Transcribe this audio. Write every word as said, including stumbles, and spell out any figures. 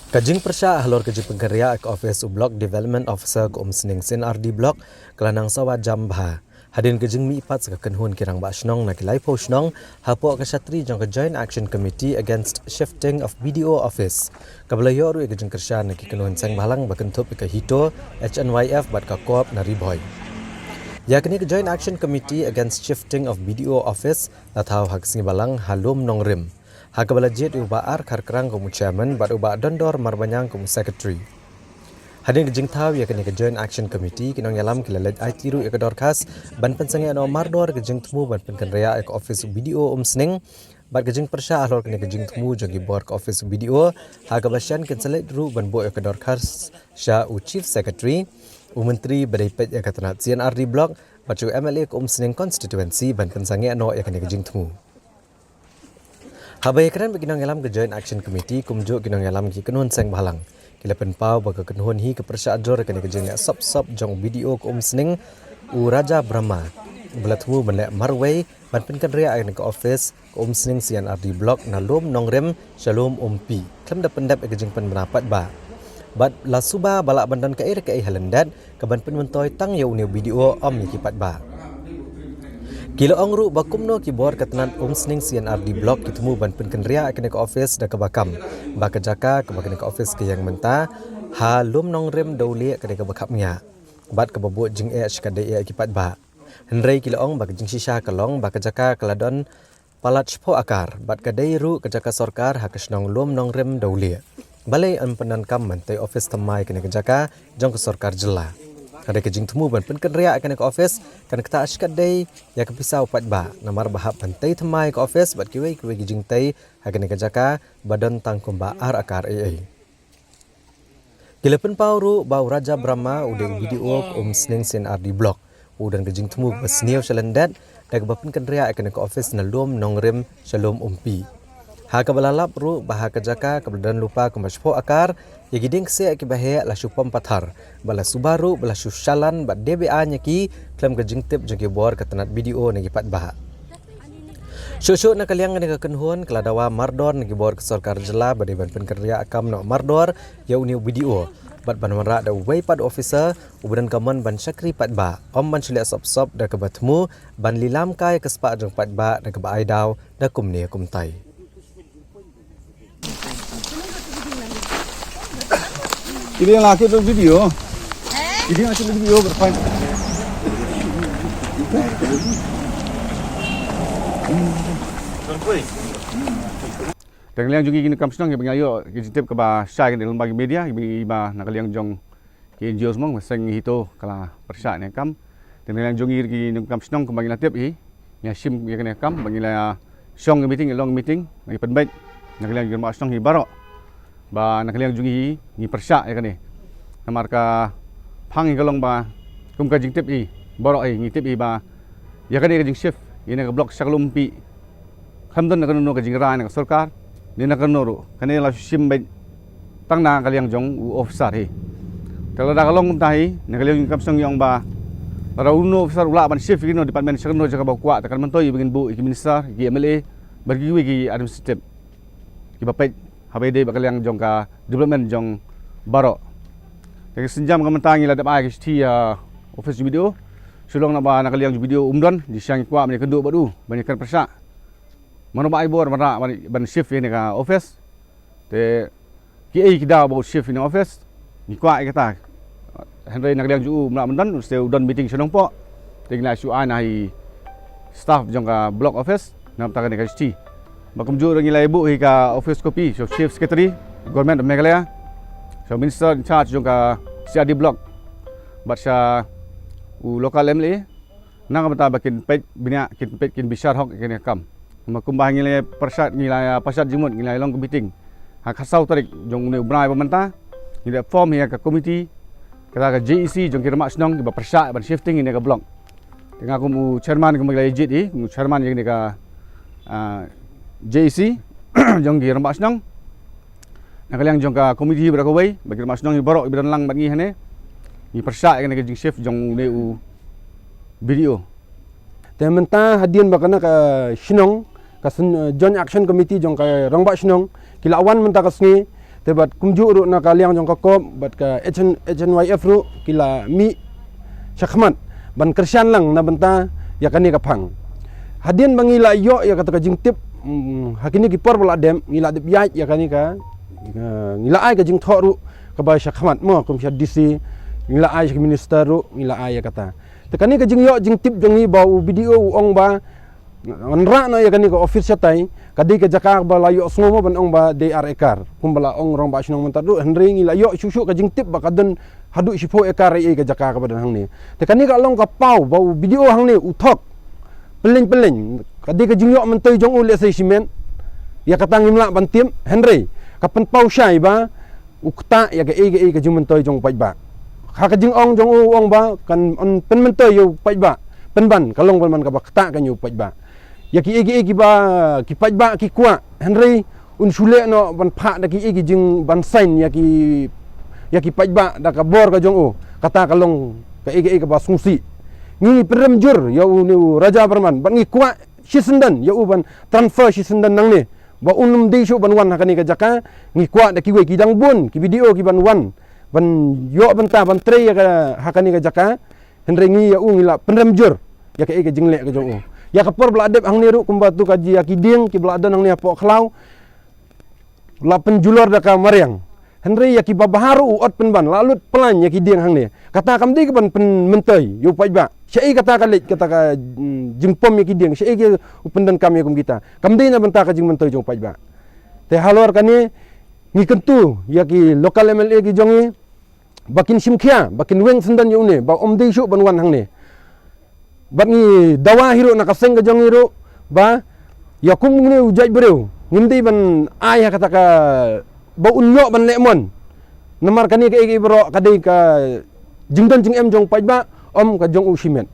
Ka jingpyrshah halor ka jingpynkynriah ka office u Block Development Officer ka Umsning C and R D Block ka la nang sawa jam bha. Hadien ka jingmihpat sa ka kynhun ki rangbah shnong na ki laiphew shnong hapoh ka shatri jong ka Joint Action Committee Against Shifting of B D O Office, kaba la ïoh ruh ïa ka jingkyrshan na ki kynhun seng bhalang ba kynthup ïa ka HITO, H N Y F bad ka Co-op na Ri Bhoi. Ïa kane ka Joint Action Committee Against Shifting of B D O Office la thaw ha ka sngi Balang ha Lum Nongrim, ha kaba la jied ïa u Bah R Kharkrang kum u Chairman bad u Bah Dondor Marbaniang kum u Secretary. Hadien ka jingthaw ïa kane ka Joint Action Committee, ki nongïalam ki la leit aiti ruh ïa ka dorkhas ban pynsangeh noh mardor ka jingthmu ban pynkynriah ïa ka office u B D O Umsning bad ka jingpyrshah halor kane ka jingthmu jong ki bor ka office u B D O, ha kaba shen kin sa leit ruh ban buh ïa ka dorkhas sha u Chief Secretary, u Myntri ba dei peit ïa ka tnat C and R D Block bad sha u M L A ka Umsning Constituency ban pynsangeh noh ïa kane ka jingthmu. Haba ïakren bad ki nongïalam ka Joint Action Committee kumjuh ki nongïalam ki kynhun seng bhalang, ki la pynpaw ba ka kynhun hi ka pyrshah jur ïa kane ka jingleh sop sop jong u B D O ka Umsning, u Raja Brahma, ba la thmu ban leh marwei ban pynkynriah ïa kane ka office ka Umsning C and R D Block na Lum Nongrim sha Lum Umpi khlem da pyndep ïa ka jingpynbna paidbah. Bad la suba ba lah ban don kaei re kaei ha lyndet kaban pynmyntoi tang ïa une u B D O, ym ïa ki paidbah. Ki la ong ruh ba kumno ki bor ka tnat Umsning C and R D Block ki thmu ban pynkynriah ïa kane ka office da kaba kam, ba ka jaka kaba kane ka office ka ïeng mynta ha Lum Nongrim Dewlieh ka dei kaba khapngiah bad kaba bud jingeh shikatdei ïa ki paidbah. Hynrei ki la ong ba ka jingshisha ka long ba ka jaka ka la don palat shiphew akar bad ka dei ruh ka jaka sorkar ha ka shnong Lum Nongrim Dewlieh. Balei ym pyndonkam ban tei office thymmai kane ka jaka jong ka sorkar jylla? Ka dei ka jingthmu ban pynkynriah ïa kane ka office kan ktah shikatdei ïa ka pisa u paidbah, namar ba hap ban tei thymmai ka office bad kiwei kiwei ki jingtei ha kane ka jaka ba don tang kumba ar akar ei ei. Ki la pynpaw ruh ba u Raja Brahma u dei u B D O ka Umsning C and R D Block, u don ka jingthmu ba sniew sha lyndet da kaba pynkynriah ïa kane ka office na Lum Nongrim sha Lum Umpi. Ha kaba la lap ruh ba ha ka jaka kaba la don lypa kumba shiphew akar, ïa ki dieng kseh kiba heh la shu pom pathar, ba la suba ruh ba la shu shalan bad dei be-aiñ ïa ki khlem ka jingtip jong ki bor ka tnat B D O ne ki paidbah. Shuh shuh na ka liang kane ka kynhun ka la dawa mardor na ki bor ka sorkar jylla ba dei ban pynkynriah kam noh mardor ïa une u B D O bad ban wanrah da uwei pat u officer uba don ka mon ban shakri paidbah, ym ban shu leh sop sop da kaba thmu ban lilam kai ka spah jong paidbah da kaba ai daw da kumne kumtai. Ini yang laki tu video. Ini yang laki video berpain. Tang liang jong ngi ki nongkam shnong kiba ngi la ïoh ki jingtip kaba shai kane lyngba ki media, kiba ngi ba na ka liang jong ki N G Os mo, ba seng HITO ka la pyrshah ïa kane ka kam. Te na ka liang jong ngi ki nongkam shnong kumba ngi la tip hi, ngi la shim ïa kane ka kam, ba ngi la shong ka meeting, long meeting, ba ngi pynbeit na ka liang jong ki rangbah shnong hi baroh, ba na ka liang jong ngi hi ngi pyrshah ïa kane. Namar ka phang hi ka long ba kum ka jingtip hi baroh hi, ngi tip hi ba ïa kane ka jingshift ïa kane ka block sha ka Lum Umpi, khlem don na kano kano ka jingrai na ka sorkar ne na kano ruh, kane la shu shim beit tang na ka liang jong u officer hi. Te lada ka long kumta hi, na ka liang jong ngi kam shnong ngi ong ba lada uno u officer u lah ban shift ïa kino department sha kano jaka ba u kwah, te kan myntoi ba ngin buh ïa ki minister, ïa ki M L A bad kiwei ki administrative kiba peit haba ïadei bad ka liang jong ka development jong baroh. Te ka sienjam ka mynta ngi la dep ai ka shithi ïa office jong B D O. Shu long na ba na ka liang jong B D O um don, jingshisha ngi kwah ban ïakynduh bad u ban ïakren pyrshah mano ba ai bor ban rah ban, ban shift ïa kane ka office. Te kiei ki daw ba u shift ïa kane ka office, ngi kwah ïa kata. Hynrei na ka liang jong u um lah ban don, u sdang u don meeting sha Nongpoh. Te ngi la shu ai na i staff jong ka block office na ka bynta kane ka shithi. Bad kumjuh ruh ngi la ïa buh hi ka office copy sha u Chief Secretary Government of Meghalaya, sha u Minister in charge jong ka C R D block bad sha u local M L A, na ka bynta ba kin peit bniah, kin peit, kin bishar hok ïa kane ka kam. Namar kumba ngi la ïa pyrshah, ngi la ïa pyrshah jingmut, ngi la ïa long ka meeting ha ka khatsaw tarik jong une u bnai ba mynta. Ngi la form hi ïa ka committee, kata ka J A C jong ki rangbah shnong kiba pyrshah ban shifting ïa kane ka block. Te nga kum u chairman, kumba ngi la ïa jied hi kum u chairman ïa kane ka, ah, J A C jong ki rangbah shnong. Na ka liang jong ka committee baroh kawei, bad ki rangbah shnong baroh kiba don lang bad ngi hangne, ngi pyrshah ïa kane ka jingshift jong une u B D O. Te mynta hadien ba kane ka shnong, ka syn-, eh, Joint Action Committee jong ka rangbah shnong ki la wan mynta ka sngi, Te bad kumjuh ruh na ka liang jong ka COP bad ka H N, H N Y F ruh ki la mih shakhmat ban kyrshan lang na bynta ïa kane ka phang. Hadien ba ngi la ïoh ïa kata ka jingtip, mm, ha kine ki por ba la dep, ngi la dep ïaid ïa kane ka, eh, ngi la ai ka jingthoh ruh kaba shakhmat mo, kum sha D C, ngi la ai sha ki minister ruh, ngi la ai ïa kata. Te kane ka jingïoh jingtip jong ngi ba u B D O u ong ba ngan rah noh ïa kane ka office shatai, ka dei ka jaka ba la ïohsngew mo ban ong ba dei ar ekar. Kumba la ong rangbah shnong mynta ruh, hynrei ngi la ïoh shuh shuh ka jingtip ba ka don haduh shiphew ekar ïa ka jaka kaba don hangne. Te kane ka long ka paw ba u B D O hangne u thok. Pyllein pyllein, ka dei ka jingïoh myntoi jong u lehse shimet. Ïa kata ngim lah ban tip, hynrei ka pynpaw shai ba u ktah ïa kaei kaei ka jingmyntoi jong u paidbah. Ha ka jingong jong u, u ong ba kan, yn pynmyntoi ïa u paidbah. Pynban ka long ban man kaba ktah ka ïa u paidbah. Ïa kiei kiei kiba ki paidbah ki kwah, hynrei un shu leh noh ban phah da kiei ki jing ban sign ïa ki, ïa ki paidbah da ka bor ka jong u. Kata ka long kaei kaei kaba sngewsih. Ngi pynrem jur ïa une u Raja Barman bad ngi kwah shisyndon ïa u ban transfer shisyndon nangne. Ba un ym dei shuh ban wan ha kane ka jaka, ngi kwah da kiwei ki dang bun ki B D O ki ban wan ban ïoh bynta ban trei ïa ka ha kane ka jaka. Hynrei ngi ïa u ngi la pynrem jur ïa kaei ka jingleh ka jong u. Ïa ka por ba la dep hangne ruh kumba tu ka jia ki dieng kiba la don hangne hapoh khlaw, la pynjulor da ka mariang. Hynrei ïa kiba bha ruh u ot pynban, la lut plan ïa ki dieng hangne. Kata kam dei ka ban pynmyntoi ïa u paidbah. Shaei kata ka leit kata ka, mm, jingpom ïa ki dieng, shaei ki u pyndonkam ïa kum kita. Kam dei na bynta ka jingmyntoi jong u paidbah. Te halor kane ngi kyntu ïa ki local M L A ki jong ngi ba kin shim khia, ba kin weng syndon ïa une, ba um dei shuh ban wan hangne. Bad ngi dawa hi ruh na ka seng ka jong ngi ruh ba ïa kum une u jait briew ngim dei ban ai ha kata ka ba un ïoh ban leh mon. Namar kane kaei kaei baroh ka dei ka jingdon jingem jong u paidbah, ym ka jong u shimet.